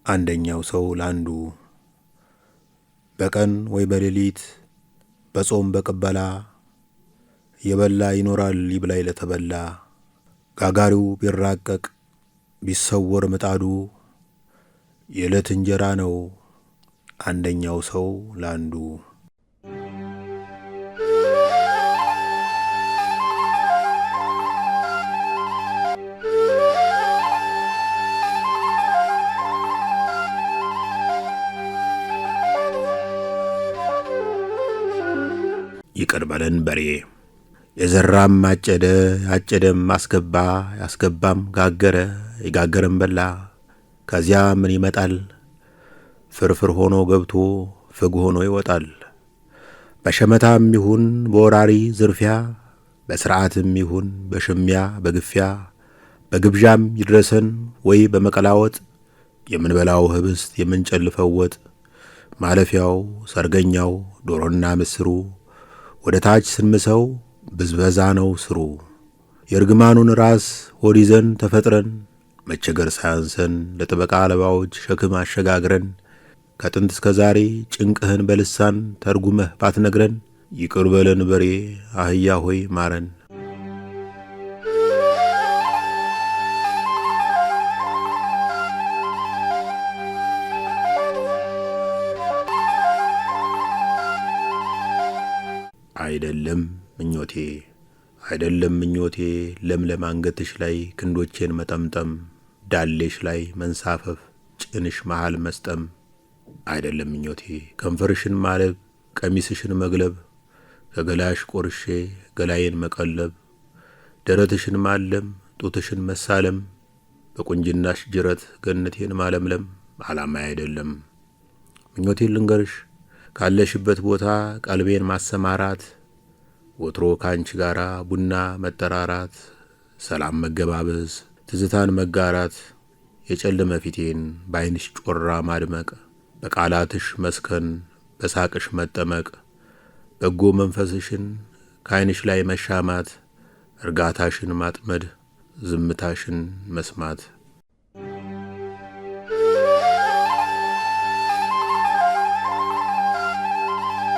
አንደኛው ሰው ለአንዱ በቀን ወይ በሌሊት በጾም በቅበላ የበላ ይኖራል ይብላኝ ለተበላ። ጋጋሪው ቢራቀቅ ቢሰወር ምጣዱ የዕለት እንጀራ ነው አንደኛው ሰው ለአንዱ። ይቅር በለን በሬ። የዘራም አጨደ፣ ያጨደም አስገባ፣ ያስገባም ጋገረ፣ የጋገረም በላ። ከዚያ ምን ይመጣል? ፍርፍር ሆኖ ገብቶ ፍግ ሆኖ ይወጣል። በሸመታም ይሁን በወራሪ ዝርፊያ፣ በሥርዓትም ይሁን በሽሚያ በግፊያ፣ በግብዣም ይድረሰን ወይ በመቀላወጥ፣ የምንበላው ህብስት የምንጨልፈው ወጥ፣ ማለፊያው ሰርገኛው ዶሮና ምስሩ ወደ ታች ስንምሰው ብዝበዛ ነው ስሩ። የእርግማኑን ራስ ሆድ ይዘን ተፈጥረን መቸገር ሳያንሰን ለጥበቃ አለባዎች ሸክም አሸጋግረን ከጥንት እስከ ዛሬ ጭንቅህን በልሳን ተርጉመህ ባትነግረን ይቅር በለን በሬ አህያ ሆይ ማረን። አይደለም ምኞቴ አይደለም ምኞቴ ለምለም አንገትሽ ላይ ክንዶቼን መጠምጠም፣ ዳሌሽ ላይ መንሳፈፍ፣ ጭንሽ መሃል መስጠም። አይደለም ምኞቴ ከንፈርሽን ማለብ፣ ቀሚስሽን መግለብ፣ ከገላሽ ቆርሼ ገላዬን መቀለብ፣ ደረትሽን ማለም፣ ጡትሽን መሳለም፣ በቁንጅናሽ ጅረት ገነቴን ማለምለም ዓላማዬ አይደለም። ምኞቴን ልንገርሽ ካለሽበት ቦታ ቀልቤን ማሰማራት፣ ወትሮ ከአንቺ ጋር ቡና መጠራራት፣ ሰላም መገባበዝ፣ ትዝታን መጋራት፣ የጨለመ ፊቴን በዓይንሽ ጮራ ማድመቅ፣ በቃላትሽ መስከን፣ በሳቅሽ መጠመቅ፣ በጎ መንፈስሽን ከዓይንሽ ላይ መሻማት፣ እርጋታሽን ማጥመድ፣ ዝምታሽን መስማት።